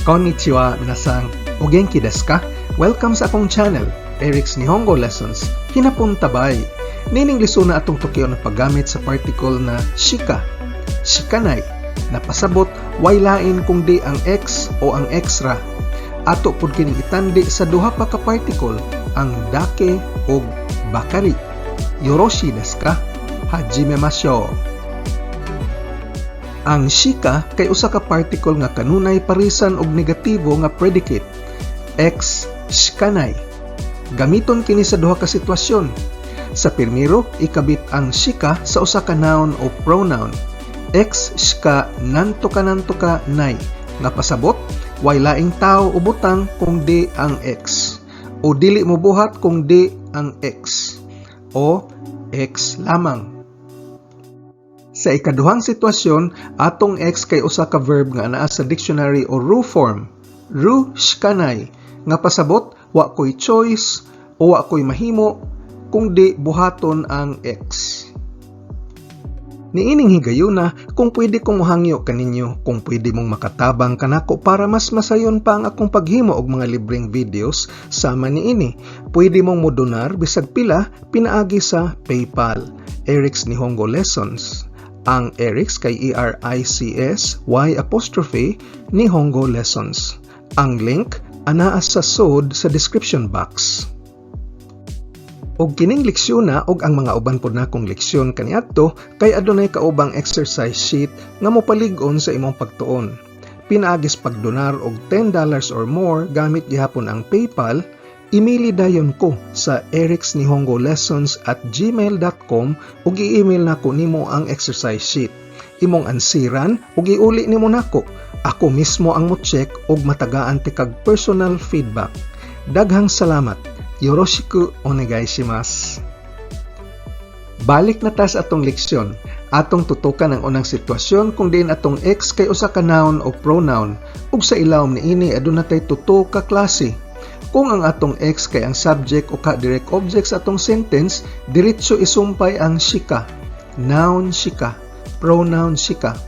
Konnichiwa, minasan. O genki desu ka? Welcome sa akong channel, Eric's Nihongo Lessons. Hinapon tabay. Niining lesona, atong tukion ang paggamit sa particle na shika, shikanai, na pasabot way lain kung di ang X o ang X ra. Ato pud kining itandi sa duha pa ka particle, ang dake ug bakari. Yoroshi desu ka? Hajimemashou. Ang shika kay usa ka particle nga kanunay parisan og negatibo nga predicate. X shikanai. Gamiton kini sa duha ka sitwasyon. Sa pirmiro, ikabit ang shika sa usa ka noun o pronoun. X shika nantoka nantoka nai. Nga pasabot, way laing tao o butang kung di ang X. O dili mo buhat kung di ang X. O X lamang. Sa ikaduhang sitwasyon, atong X kay usa ka verb nga anaa sa dictionary o ru form. Ru shikanai nga pasabot wa koy choice o wa koy mahimo kung di buhaton ang X. Niining higayuna, kung pwede kong mohangyo kaninyo, kung pwede mong makatabang kanako para mas masayon pa ang akong paghimo og mga libreng videos sama niini. Pwede mong modonar bisag pila pinaagi sa PayPal. Eric's Nihongo Lessons. Ang Eric's kay Erics Y apostrophe Nihongo Lessons. Ang link anaa sa sod sa description box. Og kining leksyon na og ang mga uban pod nakong leksyon kaniadto kay adunay kaubang exercise sheet nga mopalig-on sa imong pagtuon. Pinaagis pagdonar og $10 or more gamit gihapon ang PayPal, email dayon ko sa ericsnihongolessons@gmail.com ug i-email nako nimo ang exercise sheet. Imong ansiran ug iuli nimo nako. Ako mismo ang mo-check ug matagaan ti kag personal feedback. Daghang salamat. Yoroshiku onegaishimasu. Balik na ta sa atong leksyon. Atong tutukan ang unang sitwasyon kung diin atong X kay usa ka noun o pronoun ug sa ilawom niini aduna tay tuto ka klase. Kung ang atong X kay ang subject o ka direct object sa atong sentence, diretso isumpay ang shika. Noun shika, pronoun shika.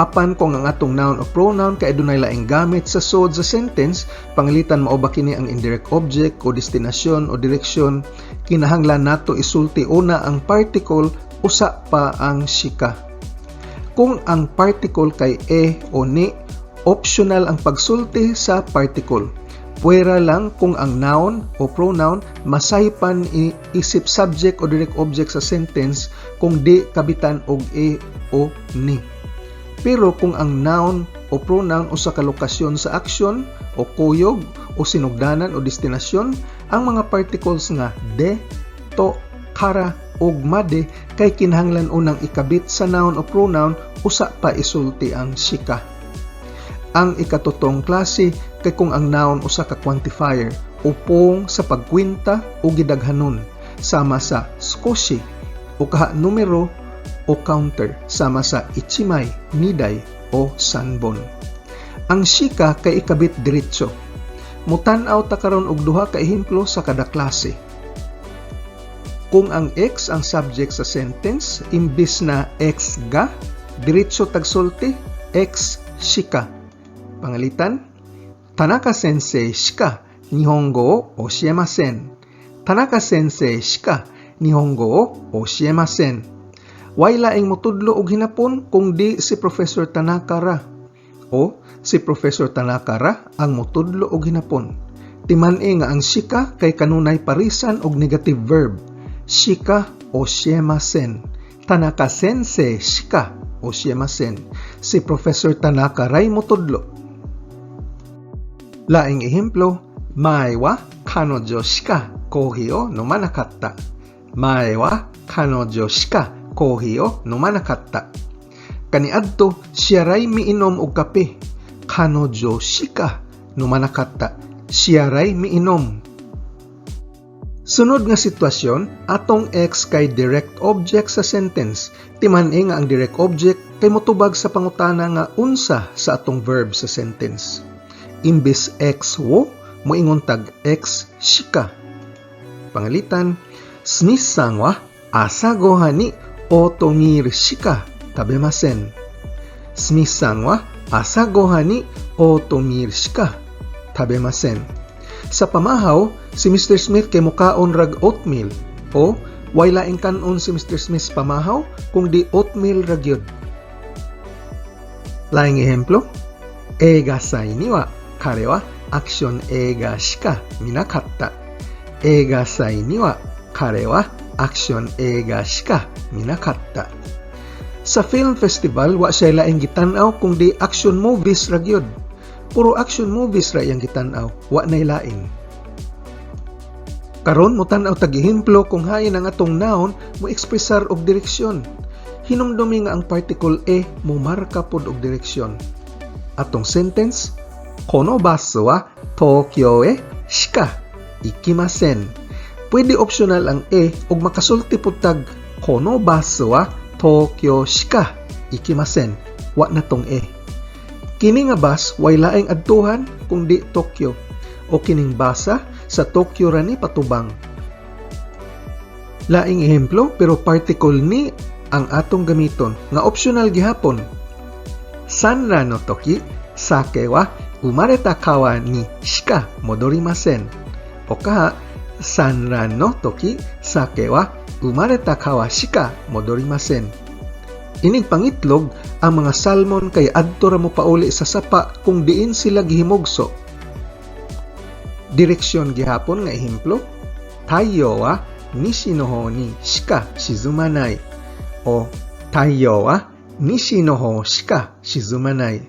Apan kung ang atong noun o pronoun kay adunay laing gamit sa sod sa sentence, pangalitan mao ba kini ang indirect object o destinasyon o direksyon, kinahanglan nato isulti una ang particle usa pa ang shika. Kung ang particle kay e o ni, optional ang pagsulti sa particle. Puwera lang kung ang noun o pronoun masaypan isip subject o direct object sa sentence kung di kabitan og e o ni. Pero kung ang noun o pronoun usa ka lokasyon sa aksyon o kuyog o sinugdanan o destinasyon, ang mga particles nga de, to, kara ug made kay kinahanglan unang ikabit sa noun o pronoun usa pa isulti ang shika. Ang ikatutong klase kay kung ang noun usa ka quantifier, upong sa pagkwenta o gidaghanon, sama sa sukoshi, o kaha numero o counter, sama sa ichimai, nidai o sanbon. Ang shika kay ikabit diretso. Mutan-aw ta karon og duha ka ehemplo sa kada klase. Kung ang X ang subject sa sentence, imbis na X ga, diretso tagsulti X shika. Pangalitan, Tanaka sensei shika Nihongo o oshiemasen. Tanaka sensei shika Nihongo o oshiemasen. Way laing motudlo og hinapon kung di si Professor Tanaka ra. O si Professor Tanaka ra ang motudlo og hinapon. Timan-i nga ang shika kay kanunay parisan og negative verb. Shika oshiemasen. Tanaka sensei shika oshiemasen. Si Professor Tanaka ray motudlo. Laing ehemplo, Mae wa kanojo shika kohi o nomanakatta. Mae wa kanojo shika kohi o nomanakatta. Kaniadto, siya ray miinom og kape. Kanojo shika nomanakatta. Siya ray miinom. Sunod nga sitwasyon, atong X kay direct object sa sentence. Timan-i nga ang direct object kay motubag sa pangutana nga unsa sa atong verb sa sentence. Imbis X wo, moingon tag X shika. Pangalitan, Smith-san wa asa gohan ni otomiru shika tabemasen. Smith-san wa 朝ごはんにオートミールしか食べません. Sa pamahaw, si Mr. Smith kay mukaon rag oatmeal o way laing kanon si Mr. Smith sa pamahaw kung di oatmeal ra gyud. Laing ehemplo, 映画祭には彼はアクション映画しか見なかった。映画祭には彼はアクション映画しか見なかった。Sa film festival, wa siya laing gitan-aw kung di action movies ra gyud. Puro action movies ra iyang gitan-aw, wa nay lain. Karon mo tan-aw tag ehemplo kung hain ang atong noun mo ekspresar og direksyon. Hinumdumi nga ang particle へ mo marka pod og direksyon. Atong sentence, このバスは東京へしか行きません. Pwede optional ang へ ug makasulti pud tag このバスは東京しか行きません. Wa na tong へ. Kini nga bus way laing adtuhan kung di Tokyo o kining basa sa Tokyo ra ni patubang. Laing ehemplo, pero particle に ang atong gamiton nga optional gihapon. 産卵の時、鮭は生まれた川にしか戻りません. O kaha, 産卵の時、鮭は生まれた川しか戻りません. Inig pangitlog, ang mga salmon kay adto ra mo pauli sa sapa kung diin sila gihimugso. Direksyon gihapon nga ehemplo, 太陽は西の方にしか沈まない o 太陽は西の方しか沈まない.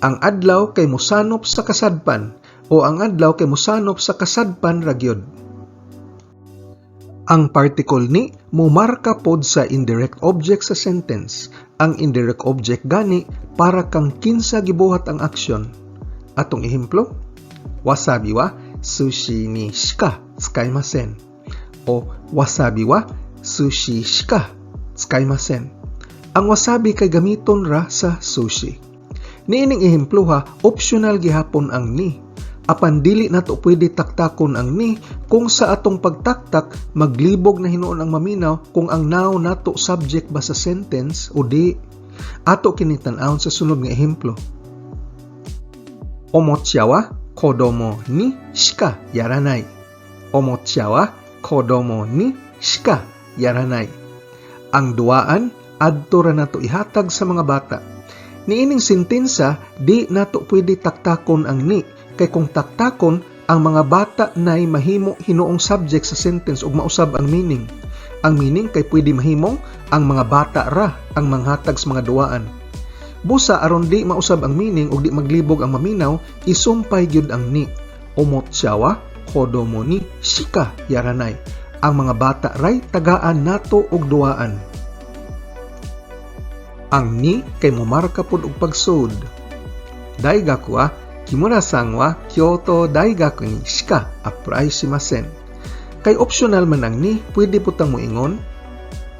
Ang adlaw kay mosanop sa kasadpan o ang adlaw kay mosanop sa kasadpan ra gyud. Ang particle に mumarka pod sa indirect object sa sentence. Ang indirect object gani para kang kinsa gibuhat ang aksyon. Atong ehemplo, わさびは寿司にしか使いません. O わさびは寿司しか使いません. Ang wasabi kay gamiton ra sa sushi. Niining ehemplo ha, optional gihapon ang に. Apan dili nato pwede taktakon ang に kung sa atong pagtaktak maglibog na hinuon ang maminaw kung ang noun nato subject ba sa sentence o di. Ato kini tan-awon sa sunod nga ehemplo. おもちゃは子供にしかやらない。おもちゃは子供にしかやらない。 Ang duwaan adto ra nato ihatag sa mga bata. Niining sentensa, di nato pwede taktakon ang に kay kung taktakon ang mga bata nay mahimo hinuong subject sa sentence ug mausab ang meaning. Ang meaning kay pwede mahimong ang mga bata ra ang manghatag sa mga duwaan. Busa aron di mausab ang meaning ug di maglibog ang maminaw, isumpay gyud ang に. おもちゃは子供にしかやらない. Ang mga bata ray tagaan nato og duwaan. Ang に kay momarka pod og pagsud. 大学は木村さんは京都大学にしかアプライしません. Kay optional man ang に, pwede po tang moingon,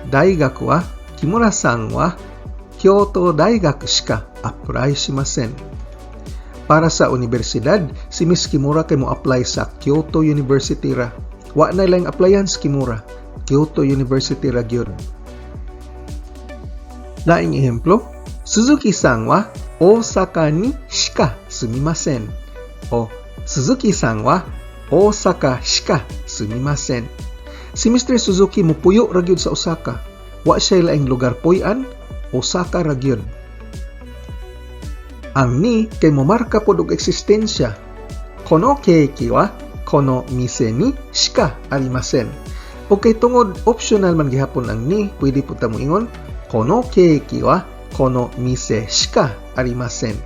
大学は木村さんは京都大学しかアプライしません. Para sa universidad, si Miss Kimura kay mo apply sa Kyoto University ra. Wa na lang applyan si Kimura. Kyoto University ra gyud. Laing ehemplo, 鈴木さんは大阪にしか住みません。O 鈴木さんは大阪しか住みません。 Si Mr. Suzuki mupuyo ra gyud sa Osaka. Wa siya laing lugar puy-an, Osaka ra gyud. Ang に kay momarka pod og eksistensya. このケーキはこの店にしかありません. O kay tungod optional man gihapon ang に, pwede pud ta moingon, このケーキはこの店しかありません.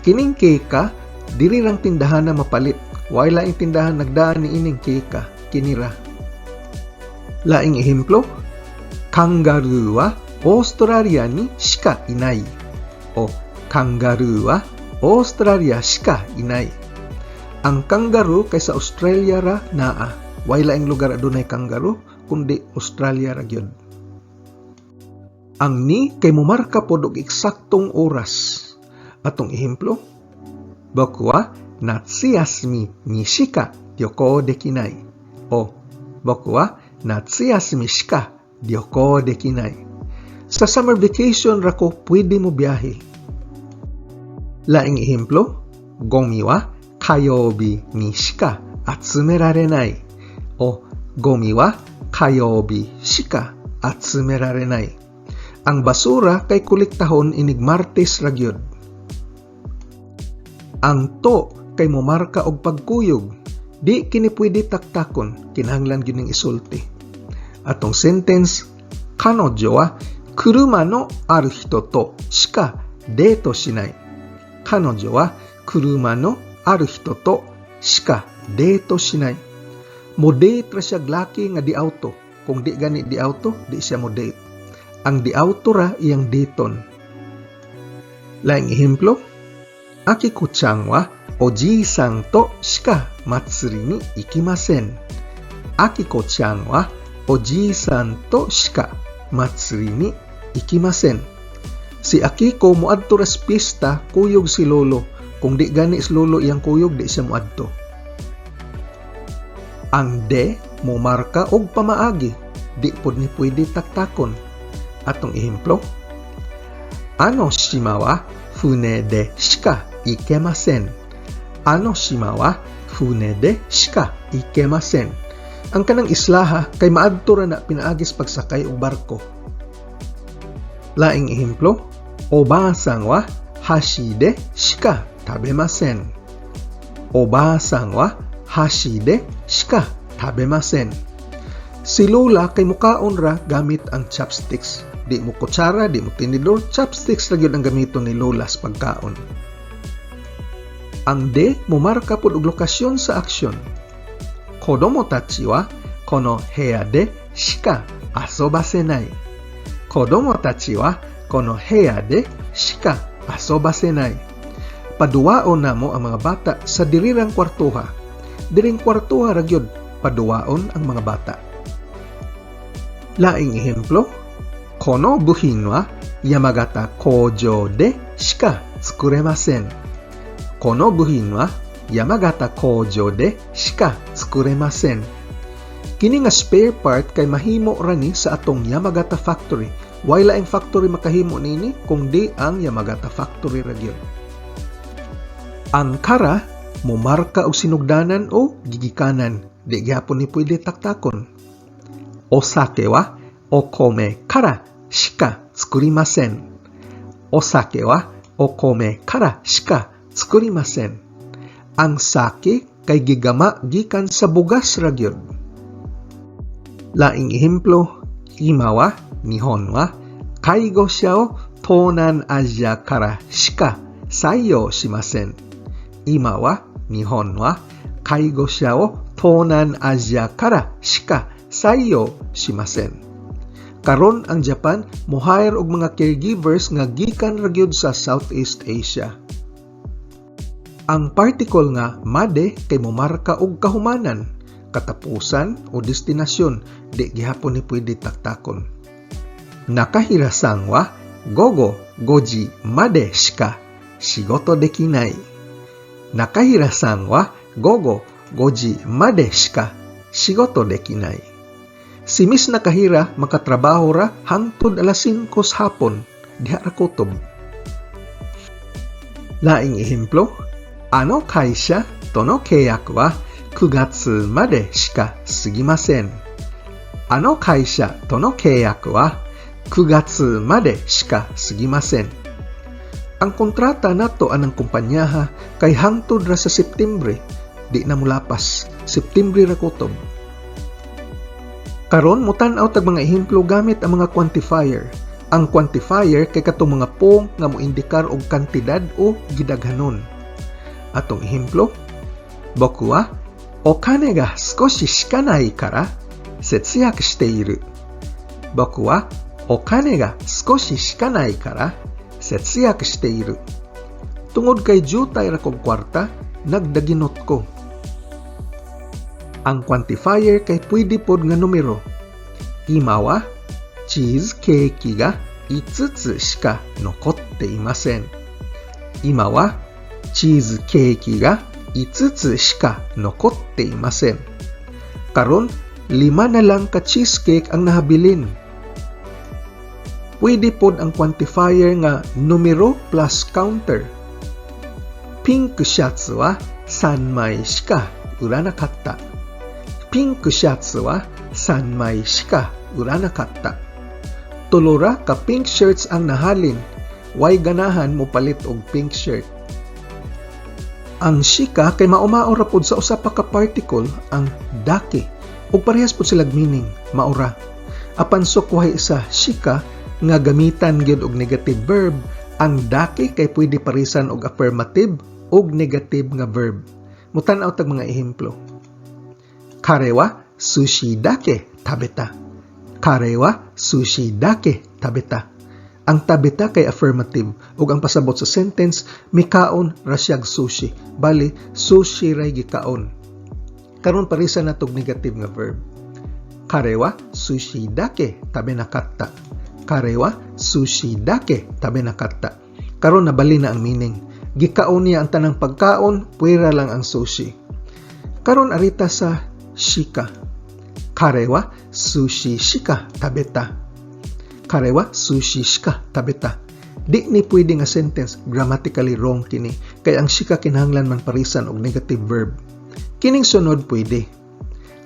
Kining keka, diri rang tindahan na mapalit. Way laing tindahan nagdaan ni ining keka, kinira. Laing ehemplo, カンガルーはオーストラリアにしかいない。O カンガルーはオーストラリアしかいない. Ang kangaroo kay sa Australia ra naa. Way laing lugar adunay kangaroo kundi Australia ra gyud. Ang に kay momarka pod og eksaktong oras. Atong ehemplo, 僕は夏休みにしか旅行できない。O 僕は夏休みしか旅行できない. Sa summer vacation ra ko pwede mo biyahe. Laing ehemplo, ゴミは火曜日にしか集められない o ゴミは火曜日しか集められない. Ang basura kay kolektahon inig Martes ra gyud. Ang と kay momarka og pagkuyog. Di kini pwede taktakon, kinahanglan gyud ning isulti. Atong sentence, 彼女は車のある人としかデートしない。彼女は車のある人としかデートしない。Mo date ra siya laki nga di auto. Kung di gani di auto, di siya mo date. Ang di auto ra iyang daton. Laing ehemplo, アキコちゃんはおじいさんとしか祭りに行きません。アキコちゃんはおじいさんとしか祭りに行きません。Si Akiko moadto ra sa pista kuyog si lolo. Kung di gani si lolo iyang kuyog, di siya moadto. Ang で momarka og pamaagi. Di pod ni pwede taktakon. Atong ehemplo, あの島は船でしか行けません。あの島は船でしか行けません。Ang kanang islaha kay maadto ra na pinaagi sa pagsakay og barko. Laing ehemplo, おばあさんは箸でしか食べません。おばあさんは箸でしか食べません。Si Lola kay mukaon ra gamit ang chopsticks. Di mo kutsara, di mo tinidor, chopsticks ra gyud ang gamiton ni Lola sa pagkaon. Ang で momarka pod og lokasyon sa aksyon. 子供たちはこの部屋でしか遊ばせない。子供たちはこの部屋でしか遊ばせない。Paduwaon namo ang mga bata sa dirirang kwartuha. Diring kwartuha ra gyud paduwaon ang mga bata. Laing ehemplo, この部品は山形工場でしか作れません。この部品は山形工場でしか作れません。Kini nga spare part kay mahimo ra ni sa atong Yamagata factory. Way laing factory makahimo niini kung di ang Yamagata factory ra gyud. Ang から momarka og sinugdanan o gigikanan. Di gihapon ni pwede taktakon. お酒はお米からしか作りません。お酒はお米からしか作りません。Ang sake kay gigama gikan sa bugas ra gyud. Laing ehemplo, 今は日本は介護者を東南アジアからしか採用しません。今は日本は介護者を東南アジアからしか採用しません。Karon ang Japan mo hire og mga caregivers nga gikan ra gyud sa Southeast Asia. Ang particle nga まで kay momarka og kahumanan, katapusan o destinasyon, di gihapon ni pwede taktakon. 中平さんは午後5時までしか仕事できない。中平さんは午後5時までしか仕事できない。Si Miss Nakahira makatrabaho ra hangtod alas 5 sa hapon, diha ra kutob. Laing ehemplo, あの会社との契約は9月までしか過ぎません。あの会社との契約は9月までしか過ぎません。Ang kontrata nato anang kumpanyaha kay hangtod ra sa Septembre, di na mulapas. Septembre ra kutob. Karon mutan-aw tag mga ehemplo gamit ang mga quantifier. Ang quantifier kay katong mga pong nga moindikar og kantidad o gidaghanon. Atong ehemplo, 僕はお金が少ししかないから節約している。僕はお金が少ししかないから節約している。Tungod kay jutay ra kog kwarta, nagdaginot ko. Ang quantifier kay pwede pod nga numero. 今はチーズケーキが5つしか残っていません。今はチーズケーキが5つしか残っていません。Karon, 5 na lang ka cheesecake ang nahabilin. Pwede pod ang quantifier nga numero plus counter. ピンクシャツは3枚しか売らなかった。ピンクシャツは3枚しか売らなかった。Tulo ra ka pink shirts ang nahalin. Way ganahan mo palit og pink shirt. Ang しか kay maumao ra pod sa usa pa ka particle, ang だけ, ug parehas pod silag meaning, mao ra. Apan sukwahi sa しか nga gamitan gyud og negative verb, ang だけ kay pwede parisan og affirmative ug negative nga verb. Mutan-aw tag mga ehemplo. 彼は寿司だけ食べた。彼は寿司だけ食べた。Ang 食べた kay affirmative ug ang pasabot sa sentence, mikaon ra siyag sushi. Bali, sushi ray gikaon. Karon parisan natog negative nga verb. 彼は寿司だけ食べなかった。彼は寿司だけ食べなかった。Karon nabali na ang meaning. Gikaon niya ang tanang pagkaon, puwera lang ang sushi. Karon arita sa しか. 彼は寿司しか食べた。彼は寿司しか食べた。Di ni pwede nga sentence, grammatically wrong kini kay ang しか kinahanglan man parisan og negative verb. Kining sunod pwede.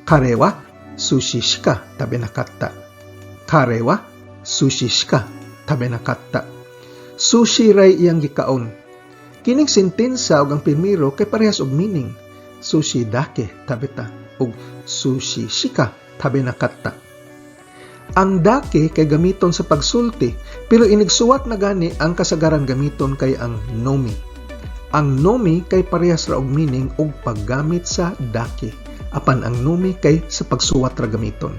彼は寿司しか食べなかった。彼は寿司しか食べなかった。Sushi ray iyang gikaon. Kining sentensa ug ang primero kay parehas og meaning. 寿司だけ食べた ug 寿司しか食べなかった. Ang だけ kay gamiton sa pagsulti, pero inigsuwat na gani ang kasagaran gamiton kay ang のみ. Ang のみ kay parehas ra og meaning og paggamit sa だけ. Apan ang のみ kay sa pagsuwat ra gamiton.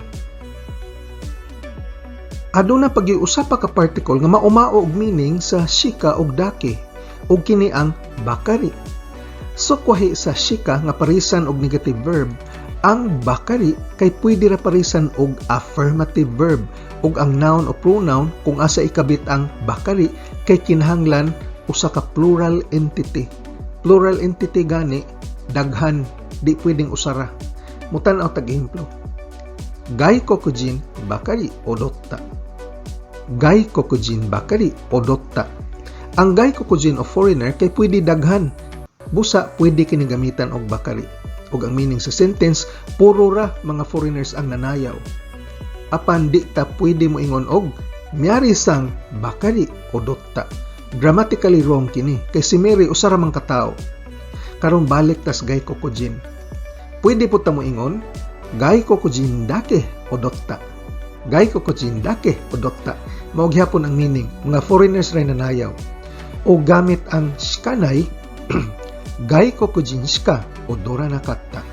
Aduna pa usa pa ka particle nga maumao og meaning sa しか ug だけ, ug kini ang ばかり. Sukwahi sa しか nga parisan og negative verb, ang ばかり kay pwede ra parisan og affirmative verb, ug ang noun o pronoun kung asa ikabit ang ばかり kay kinahanglan usa ka plural entity. Plural entity gani, daghan, di pwedeng usara. Mutan-aw tag ehemplo. 外国人ばかり踊った。外国人ばかり踊った。Ang 外国人 o foreigner kay pwede daghan. Busa pwede kini gamitan og ばかり. Ug ang meaning sa sentence, puro ra mga foreigners ang nanayaw. Apan di ta pwede mo ingon og メアリーさんばかり踊った. Grammatically wrong kini kay si Mary usa ra man ka tawo. Karon balik tas 外国人. Pwede po ta mo ingon 外国人だけ踊った。外国人だけ踊った. Mao gihapon ang meaning, mga foreigners ray nanayaw. O gamit ang しかない、外国人しか踊らなかった。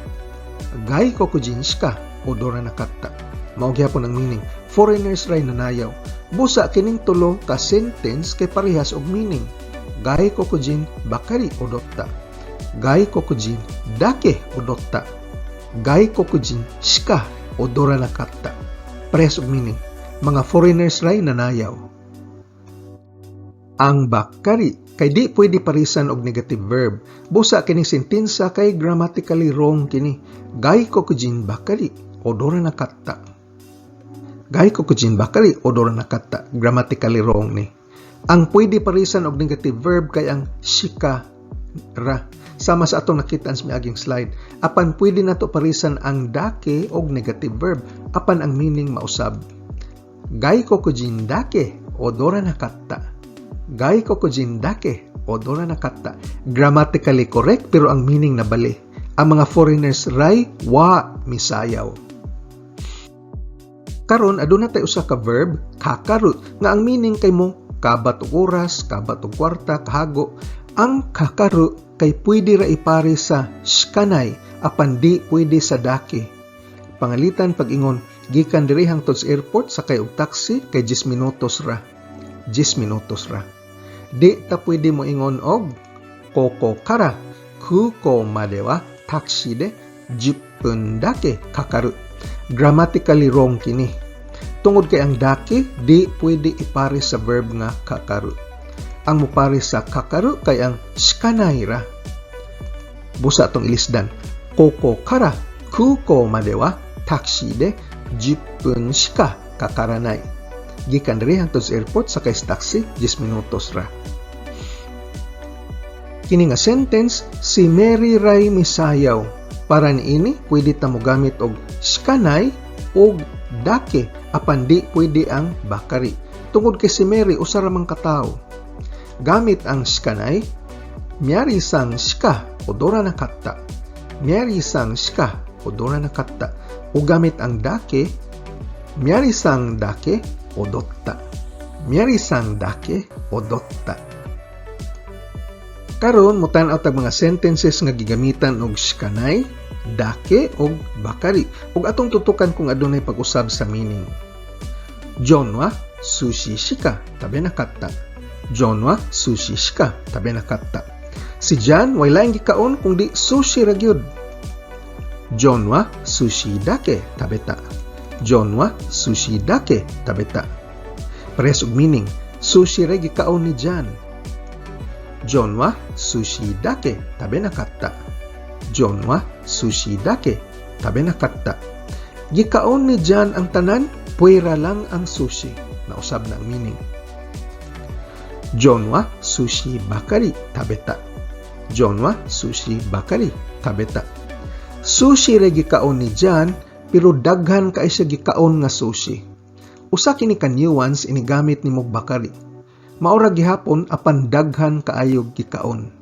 外国人しか踊らなかった。Mao gihapon ang meaning, foreigners ray nanayaw. Busa kining tulo ka sentence kay parehas og meaning. 外国人ばかり踊った。外国人だけ踊った。外国人しか踊らなかった。Parehas og meaning. Mga foreigners ray nanayaw. Ang ばっかり kay di pwede parisan og negative verb. Busa kining sentensa kay grammatically wrong kini. 外国人ばかり踊らなかった。外国人ばかり踊らなかった. Grammatically wrong ni. Ang pwede parisan og negative verb kay ang しか ra. Sama sa atong nakita sa miaging slide. Apan pwede nato parisan ang だけ og negative verb apan ang meaning mausab. 外国人だけ踊らなかった。外国人だけ踊らなかった。Grammatically correct pero ang meaning nabali. Ang mga foreigners ray wa misayaw. Karon aduna tay usa ka verb, かかる, nga ang meaning kay mo kabat og oras, kabat og kwarta, kahago. Ang かかる kay pwede ra ipare sa しかない apan di pwede sa だけ. Pangalitan pag-ingon, gikan diri hangtod sa airport sakay og taxi kay 10 minutos ra. 10 minutos ra. Di ta pwede mo ingon og ここから空港まではタクシーで10分だけかかる. Grammatically wrong kini. Tungod kay ang だけ di pwede ipare sa verb nga かかる. Ang mopare sa かかる kay ang しかない ra. Busa atong ilisdan. ここから空港まではタクシーで10分しかかからない。Gikan diri hangtod sa airport sakay sa taxi 10 minutos ra. Kini nga sentence, si Mary ray misayaw. Para niini, pwede ta mogamit og しかない og だけ, apan di pwede ang ばかり. Tungod kay si Mary usa ra man ka tawo. Gamit ang しかない, ミャリーさんしか踊らなかった. ミャリーさんしか踊らなかった. O gamit ang だけ, ミャリーさんだけ踊った. ミャリーさんだけ踊った. Karon motan-aw tag mga sentences nga gigamitan og しかない, だけ og ばかり ug atong tutukan kung adunay pag-usab sa meaning. ジョンは寿司しか食べなかった. ジョンは寿司しか食べなかった. Si John way laing gikaon kung di sushi ra gyud. ジョンは寿司だけ食べた. ジョンは寿司だけ食べた. Parehas og meaning, sushi ra gikaon ni John. ジョンは寿司だけ食べなかった. ジョンは寿司だけ食べなかった. Gikaon ni John ang tanan, puwera lang ang sushi. Nausab na ang meaning. ジョンは寿司ばかり食べた. ジョンは寿司ばかり食べた. Sushi ra gikaon ni John, pero daghan kay siya gikaon nga sushi. Usa kini ka nuance inigamit nimo ばかり. Mao ra gihapon apan daghan kaayo gikaon.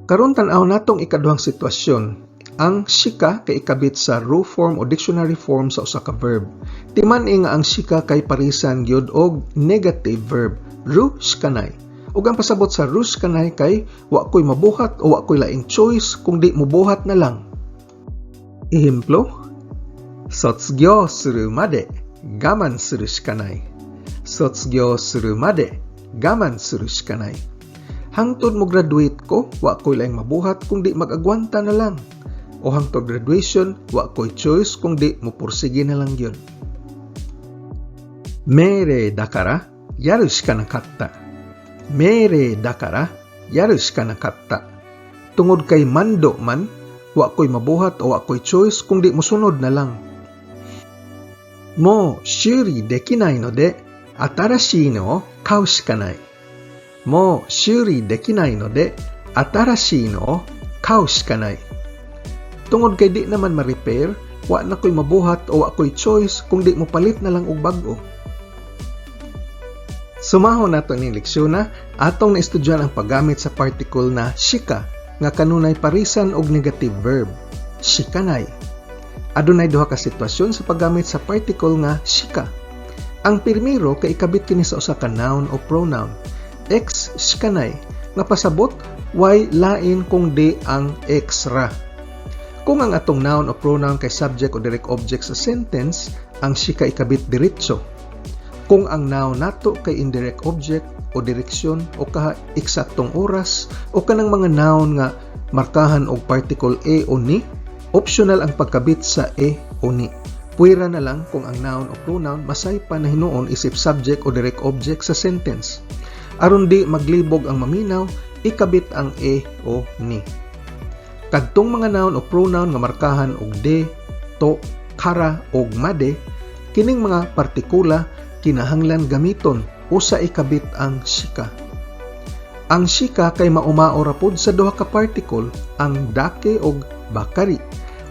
Karon tan-aw natong ikaduhang sitwasyon. Ang しか kay ikabit sa る form o dictionary form sa usa ka verb. Timan-i nga ang しか kay parisan gyud og negative verb, るしかない. Ug ang pasabot sa るしかない kay wa koy mabuhat o wa koy laing choice kung di mobuhat na lang. Ehemplo, 卒業するまで我慢するしかない。卒業するまで我慢するしかない。Hangtod mo graduate ko, wa koy laing mabuhat kung di mag-agwanta na lang. O hangtod graduation, wa koy choice kung di mo pursige na lang gyud. 命令だからやるしかなかった。命令だからやるしかなかった。Tungod kay mando man, wa koy mabuhat o wa koy choice kung di mosunod na lang. もう修理できないので新しいのを買うしかない。もう修理できないので新しいのを買うしかない。Tungod kay di naman ma-repair, wa na ko'y mabuhat o wa ko'y choice kung di mo palit na lang og bag-o. Sumahon nato ning leksyon na atong naestudyohan ang paggamit sa particle na しか nga kanunay parisan og negative verb. しかない. Adunay duha ka sitwasyon sa paggamit sa particle nga しか. Ang pirmiro kay ikabit kini sa usa ka noun o pronoun. X しかない nga pasabot way lain kung di ang X ra. Kung ang atong noun o pronoun kay subject o direct object sa sentence, ang しか ikabit diretso. Kung ang noun nato kay indirect object o direksyon o kaha eksaktong oras o kanang mga noun nga markahan og particle え o に, optional ang pagkabit sa え o に. Puwera na lang kung ang noun o pronoun masaypa na hinuon isip subject o direct object sa sentence. Aron di maglibog ang maminaw, ikabit ang え o に. Kadtong mga noun o pronoun nga markahan og で, と, から og まで, kining mga partikula kinahanglan gamiton usa ikabit ang しか. Ang しか kay maumao ra pod sa duha ka particle, ang だけ og ばかり.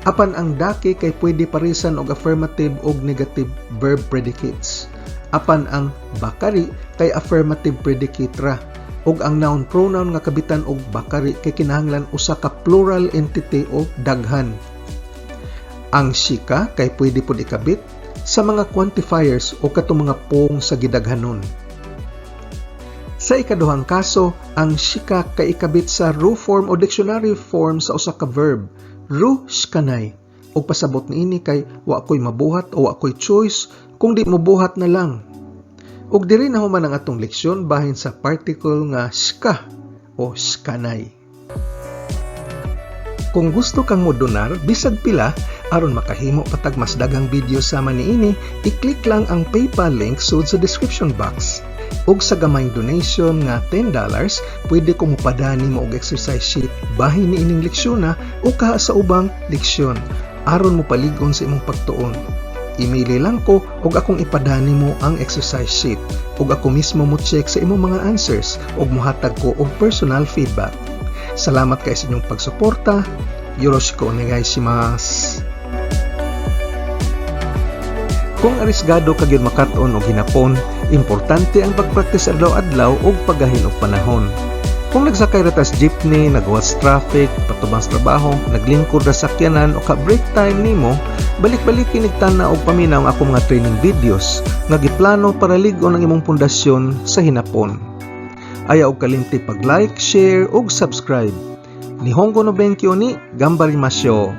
Apan ang だけ kay pwede parisan og affirmative og negative verb predicates. Apan ang ばかり kay affirmative predicate ra ug ang noun pronoun nga kabitan og ばかり kay kinahanglan usa ka plural entity o daghan. Ang しか kay pwede pod ikabit sa mga quantifiers o katong mga pong sa gidaghanon. Sa ikaduhang kaso, ang しか kay ikabit sa る form o dictionary form sa usa ka verb, るしかない. Og pasabot niini kay wa koy mabuhat o wa koy choice kung di mobuhat na lang. Ug diri na human ang atong leksyon bahin sa particle nga しか o しかない. Kung gusto kang modonar bisag pila aron makahimo pa tag mas daghang video sama niini, i-click lang ang PayPal link sud sa description box. Ug sa gamayng donation nga $10, pwede ko mopada nimo og exercise sheet bahin niining leksyon na o kaha sa ubang leksyon aron mopalig-on sa imong pagtuon. Email lang ko ug akong ipadani nimo ang exercise sheet ug ako mismo mo check sa imong mga answers ug mohatag ko og personal feedback. Salamat kay sa inyong pagsuporta. よろしくお願いします. Kung arisgado ka gyud makat-on og hinapon, importante ang pagpraktis adlaw-adlaw ug paggahin og panahon. Kung nagsakay ra ta sa jeepney, nagawas traffic, patubang sa trabaho, naglingkod ra sa sakyanan o ka break time nimo, balik-balikin tan-aw og paminaw ang akong mga training videos nga giplano para lig-on ang imong pundasyon sa hinapon. Ayaw og kalimti pag-like, share ug subscribe. 日本語の勉強に頑張りましょ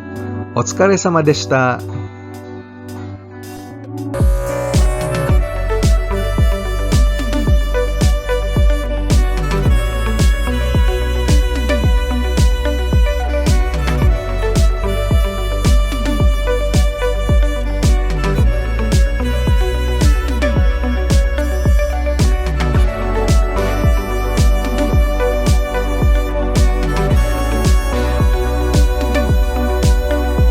う. お疲れ様でした.